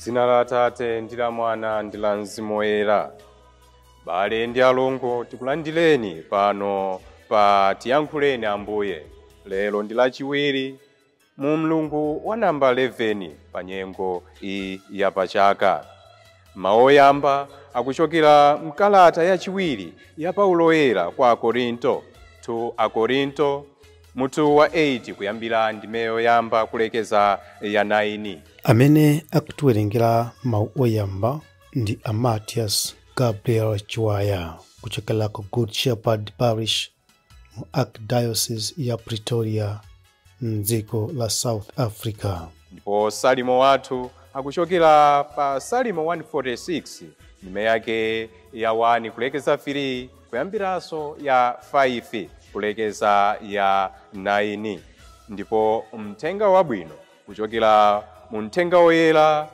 Dzina la Atate ndi la Mwana ndi la Mzimu Woyera. Bale ndi alongo, tikulandireni pano pa Tiyankhuleni Ambuye. Lero ndi lachiwiri mu mlungu wa namba 11 pa nyengo iyi yapachaka. Mawu oyamba akuchokera mkalata yachiwiri ya Paulo Woyera kwa Akorinto, 2 Akorinto mutu wa 8 kuyambira ndime yoyamba kulekeza ya 9. Amene akutiwerengera mawu oyamba ndi a Matias Gabriel Chiwaya kuchokera ku Good Shepherd Parish mu Archdiocese ya Pretoria mdziko la South Africa. Ndipo salimo wathu akuchokera pa Salimo 146 ndime yake ya 1 kulekeza 3 kuyambiranso ya 5 kulekeza ya 9. Ndipo mthenga wabwino kuchokera mu mthenga woyera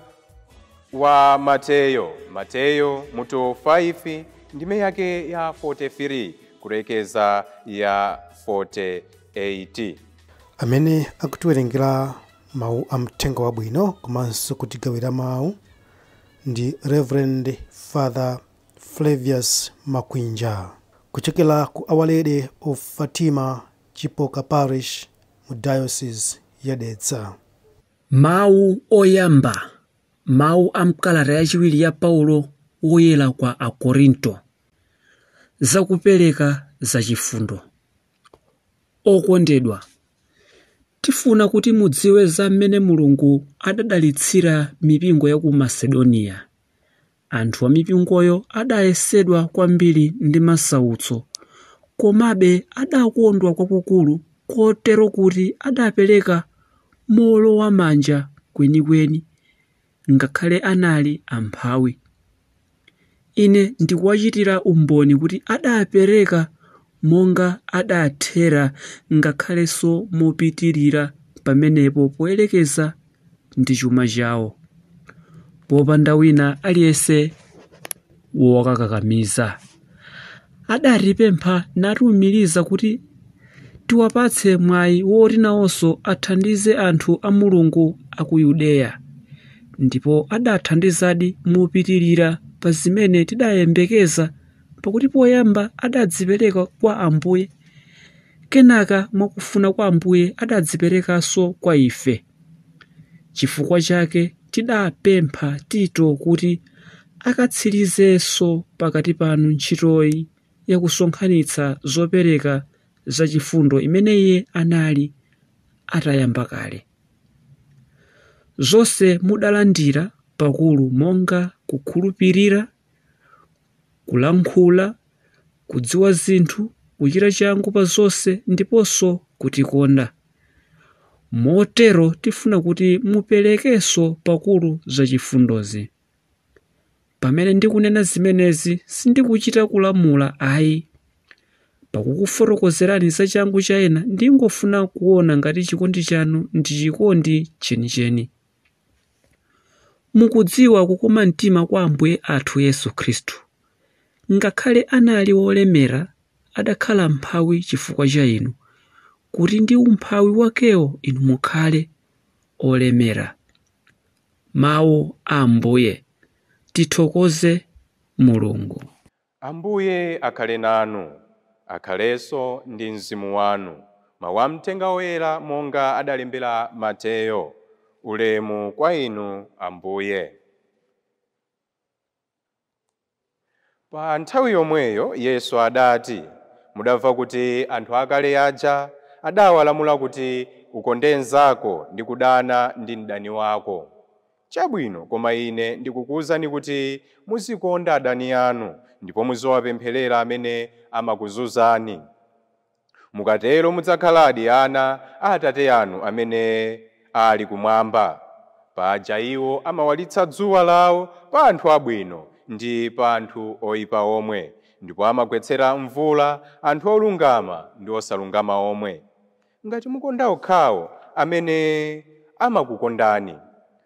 wa Mateyo, Mateyo mutu 5 ndime yake ya 43 kulekeza ya 48. Amene akutiwerengera mawu a mthenga wabwino komanso kutigawira mawu ndi Reverend Father Flavius Makwinja kuchokera ku Our Lady of Fatima Chipoka Parish mu Diocese ya Dedza. Mawu oyamba, mawu a mkalata yachiwiri ya Paulo woyera kwa Akorinto, zakupereka zachifundo. Okondedwa, tifuna kuti mudziwe za mmene Mulungu adadalitsira mipingo ya ku Masedoniya. Anthu a mipingoyo adayesedwa kwambiri ndi masautso, komabe adakondwa kwakukulu kotero kuti adapereka mowolowa manja kwenikweni, ngakhale anali amphawi. Ine ndikuwachitira umboni kuti adapereka monga adathera, ngakhalenso mopitirira pamenepo poyerekeza ndi chuma chawo, popanda wina aliyense wowakakamiza. Adatipempha natiwumiriza kuti tiwapatse mwayi woti nawonso athandize anthu a Mulungu a ku Yudeya, ndipo adathandizadi mopitirira pa zimene tidayembekeza, pakuti poyamba adadzipereka kwa Ambuye, kenaka mwakufuna kwa Ambuye adadziperekanso kwa ife. Chifukwa chake tidapempha Tito kuti akatsirizenso pakati panu ntchitoyi yakusonkhanitsa zopereka zachifundo imene iye anali atayamba kale. Zonse mudalandira pakulu monga kukhulupirira, kulankhula, kudziwa zinthu, kuchita changu pa zonse ndiponso kutikonda. Motero tifuna kuti muperekenso pakulu zachifundozi. Pamene ndikunena zimenezi sindikuchita kulamula ayi. Pakukufotokozerani za changu cha ena ndingofuna kuona ngati chikondi chanu ndi chikondi chenicheni. Mukudziwa kukoma mtima kwa Ambuye athu Yesu Khristu. Ngakhale anali wolemera, adakhala m'mphawi chifukwa cha inu, kuti ndi umphawi wakewo inu mukhale olemera. Mawu a Ambuye. Tithokoze Mulungu. Ambuye akhale nanu, akhalenso ndi mzimu wanu. Mawu a mthenga woyera monga adalembera Mateyo. Ulemu kwa inu Ambuye. Pa nthawi yomweyo Yesu adati, mudamva kuti anthu akale aja adawalamula kuti ukonde mnzako ndi kudana ndi mdani wako. Chabwino, koma ine ndikukuwuzani kuti muzikonda adani anu ndipo muziwapempherera amene amakuzunzani. Mukatero mudzakhaladi ana a Atate anu amene ali kumwamba. Paja iwo amawalitsa dzuwa lawo pa anthu abwino ndi pa anthu oyipa omwe, ndipo amagwetsera mvula anthu olungama ndi osalungama omwe. Ngati mukonda okhawo amene amakukondani,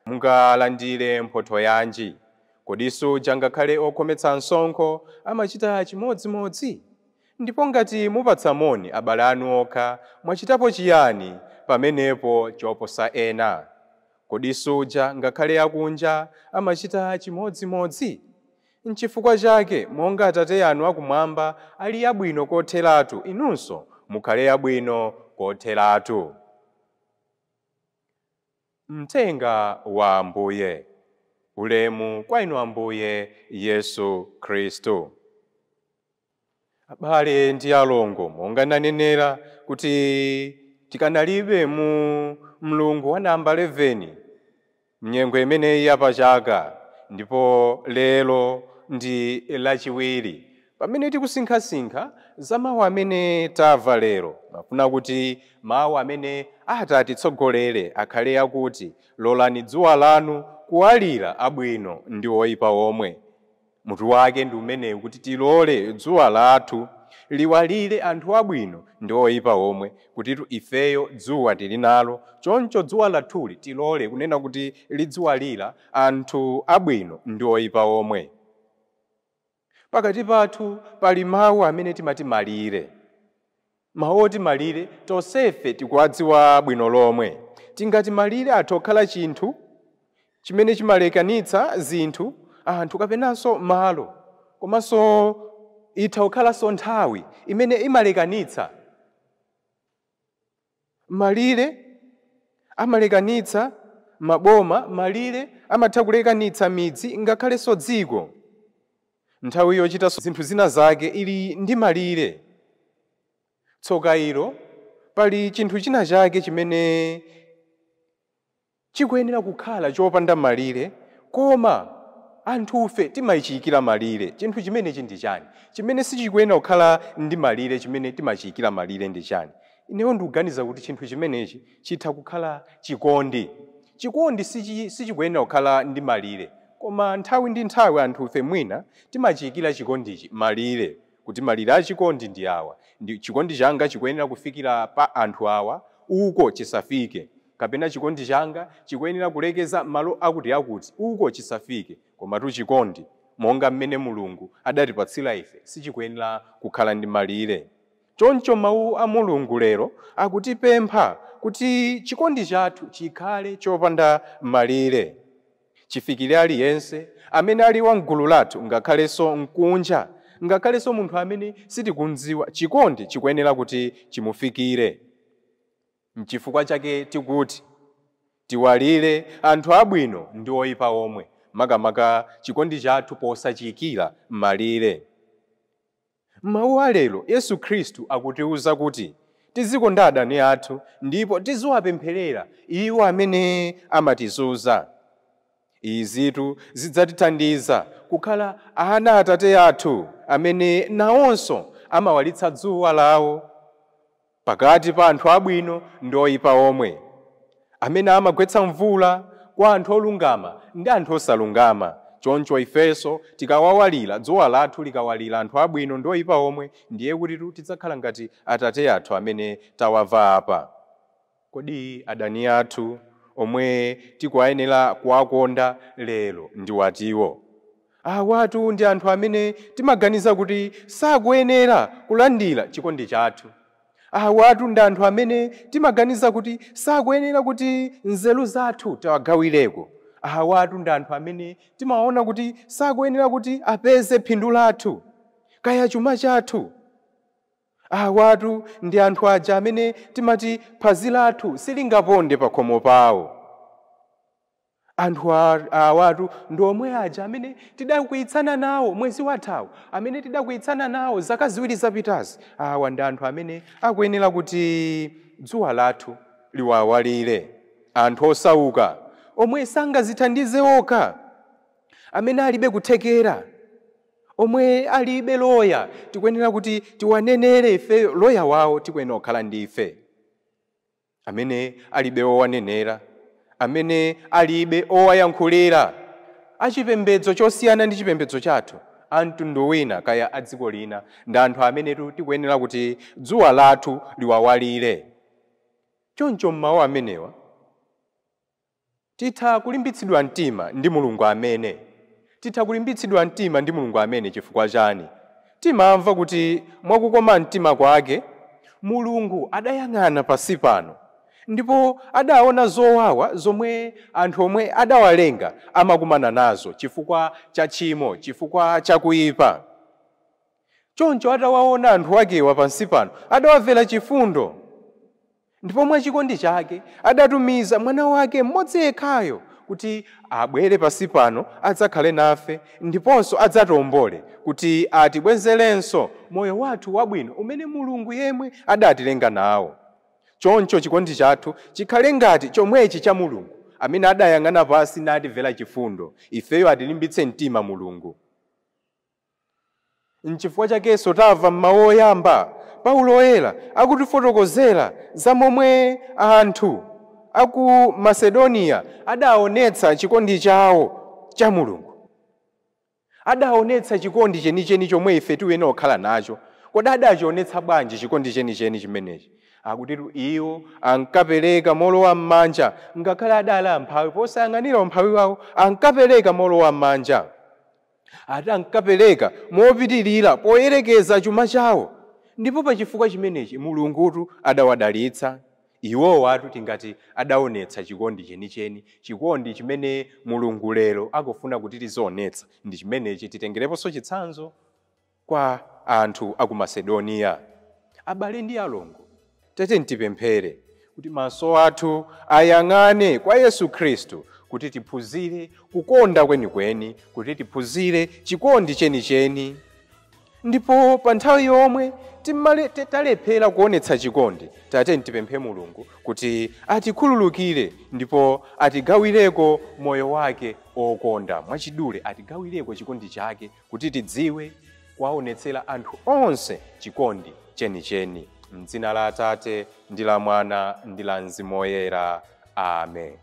mungalandire mphotho yanji? Kodi suja ngakhale okhometsa msonkho amachita chimodzimodzi? Ndipo ngati mupatsa moni abale anu okha, mwachitapo chiyani pamenepo choposa ena? Kodi suja ngakhale akunja amachita chimodzimodzi? Nchifukwa chake monga Atate anu akumwamba ali abwino kotheratu, inunso mukhale abwino kotheratu. Mthenga wa Ambuye. Ulemu kwa inu Ambuye Yesu Khristu. Abale ndi alongo, monga nanenera kuti tikanalibe mu mlungu wa namba 11 mnyengo imeneyi yapachaka, ndipo lero ndi lachiwiri pamene tikusinkhasinkha za mawu amene tamva lero. Mafuna kuti mawu amene atatitsogolere akhale akuti lolani dzuwa lanu kuwalira abwino ndi oyipa omwe. Mutu wake ndi umenewu, kuti tilole dzuwa lathu liwalire anthu abwino ndi oyipa omwe, kutitu ifeyo dzuwa tili nalo, choncho dzuwa lathuli tilole kunena kuti lidziwalira anthu abwino ndi oyipa omwe. Pakati pathu pali mawu amene timati malire. Mawu oti malire tonsefe tikuwadziwa bwino lomwe. Tingati malire athu okhala chinthu chimene chimalekanitsa zinthu, anthu kapenanso malo, komanso itha kukhalanso nthawi imene imalekanitsa. Malire amalekanitsa maboma, malire amatha kulekanitsa midzi ngakhalenso dziko. Nthawi yochita zinthu zina zake ili ndi malire. Tsoka ilo, pali chinthu china chake chimene chikuyenera kukhala chopanda malire, koma anthufe timachiyikira malire. Chinthu chimenechi ndi chani? Chimene sichikuyenera kukhala ndi malire, chimene timachiyikira malire ndi chani? Ineyo ndikuganiza kuti chinthu chimenechi chitha kukhala chikondi. Chikondi sichikuyenera kukhala ndi malire, koma nthawi ndi nthawi anthufe mwina timachiyikira chikondichi malire, kuti malire a chikondi ndi awa, ndi chikondi changa chikuyenera kufikira pa anthu awa, uko chisafike, kapena chikondi changa chikuyenera kulekeza malo akuti akuti, uko chisafike. Komatu chikondi monga mmene Mulungu adatipatsira ife sichikuyenera kukhala ndi malire. Choncho mawu a Mulungu lero akutipempha kuti chikondi chathu chikhale chopanda malire, chifikire aliyense amene ali wa mgulu lathu, ngakhalenso mkunja, ngakhalenso munthu amene sitikumdziwa. Chikondi chikuyenera kuti chimufikire. Nchifukwa chake tikuti tiwalire anthu abwino ndi oyipa omwe, makamaka chikondi chathu posachiyikira malire. Mawu a lero Yesu Khristu akutiwuza kuti tizikonda adani athu ndipo tiziwapempherera iwo amene amatizunza. Izitu zidzatithandiza kukhala ana Atate athu amene nawonso amawalitsa dzuwa lawo pakati pa anthu abwino ndi oyipa omwe, amene amagwetsa mvula kwa anthu olungama ndi anthu osalungama. Choncho ifenso tikawawalira, dzuwa lathu likawalira anthu abwino ndi oyipa omwe, ndiye kuti tidzakhala ngati Atate athu amene tawamva apa. Kodi adani athu omwe tikuwayenera kuwakonda lero ndi watiwo? Awatu ndi anthu amene timaganiza kuti sakuyenera kulandira chikondi chathu. Awatu ndi anthu amene timaganiza kuti sakuyenera kuti nzeru zathu tiwagawireko. Awatu ndi anthu amene timaona kuti sakuyenera kuti apeze phindu lathu kaya chuma chathu. Awatu ndi anthu aja amene timati phazi lathu silingaponde pakhomo pawo. Anthu awatu ndi omwe aja amene tidakwiyitsana nawo mwezi wathawu, amene tidakwiyitsana nawo zaka ziwiri zapitazi. Awa ndi anthu amene akuyenera kuti dzuwa lathu liwawalire. Anthu osauka omwe sangazithandize okha, amene alibe kuthekera, omwe alibe loya, tikuyenera kuti tiwanenere ife loya wawo, tikuyenera kukhala ndi ife. Amene alibe owanenera, amene alibe owayankhulira, achipembedzo chosiyana ndi chipembedzo chathu, a mtundu wina kaya a dziko lina, ndi anthu amene tikuyenera kuti dzuwa lathu liwawalire. Choncho mmawu amenewa titha kulimbitsidwa mtima ndi Mulungu amene titha kulimbitsidwa mtima ndi Mulungu amene. Chifukwa chani? Timamva kuti mwakukoma mtima kwake Mulungu adayang'ana pasi pano Ndipo adaona zowawa zomwe anthu omwe adawalenga amakumana nazo chifukwa cha tchimo, chifukwa cha kuyipa. Choncho atawaona anthu akewa pansi pano, adawamvera chifundo. Ndipo mwa chikondi chake adatumiza mwana wake mmodzi yekhayo kuti abwere pansi pano adzakhale nafe ndiponso adzatiwombole kuti atibwezerenso moyo wathu wabwino umene Mulungu yemwe adatilenga nawo. Choncho chikondi chathu chikhale ngati chomwechi cha Mulungu amene adayang'ana pansi natimvera chifundo. Ifeyo atilimbitse mtima Mulungu. Nchifukwa chakenso tamva m'mawu oyamba Paulo Woyera akutifotokozera za momwe anthu aku Masedoniya adaonetsa chikondi chawo cha Mulungu. Adaonetsa chikondi chenicheni chomwe ife tiyenera kukhala nacho. Kodi adachionetsa bwanji chikondi chenicheni chimenechi? Akutitu iwo ankapereka molowa m'manja, ngakhale adali amphawi, posayang'anira umphawi wawo ankapereka molowa m'manja. Ati ankapereka mopitirira poyerekeza chuma chawo. Ndipo pa chifukwa chimenechi Mulungutu adawadalitsa. Iwowo atu tingati adaonetsa chikondi chenicheni, chikondi chimene Mulungu lero akufuna kuti tizionetsa ndi chimenechi. Titengereponso chitsanzo kwa anthu aku Masedoniya. Abale ndi alongo, tete ntipemphere kuti maso athu ayang'ane kwa Yesu Khristu, kuti tiphunzire kukonda kwenikweni, kuti tiphunzire chikondi chenicheni. Ndipo pa nthawi yomwe talephera kuonetsa chikondi, tate ntipemphe Mulungu kuti atikhululukire ndipo atigawireko moyo wake okonda. Mwachidule atigawireko chikondi chake kuti tidziwe kuwaonetsera anthu onse chikondi chenicheni. M'dzina la Atate ndi la Mwana ndi la Mzimu Woyera. Amen.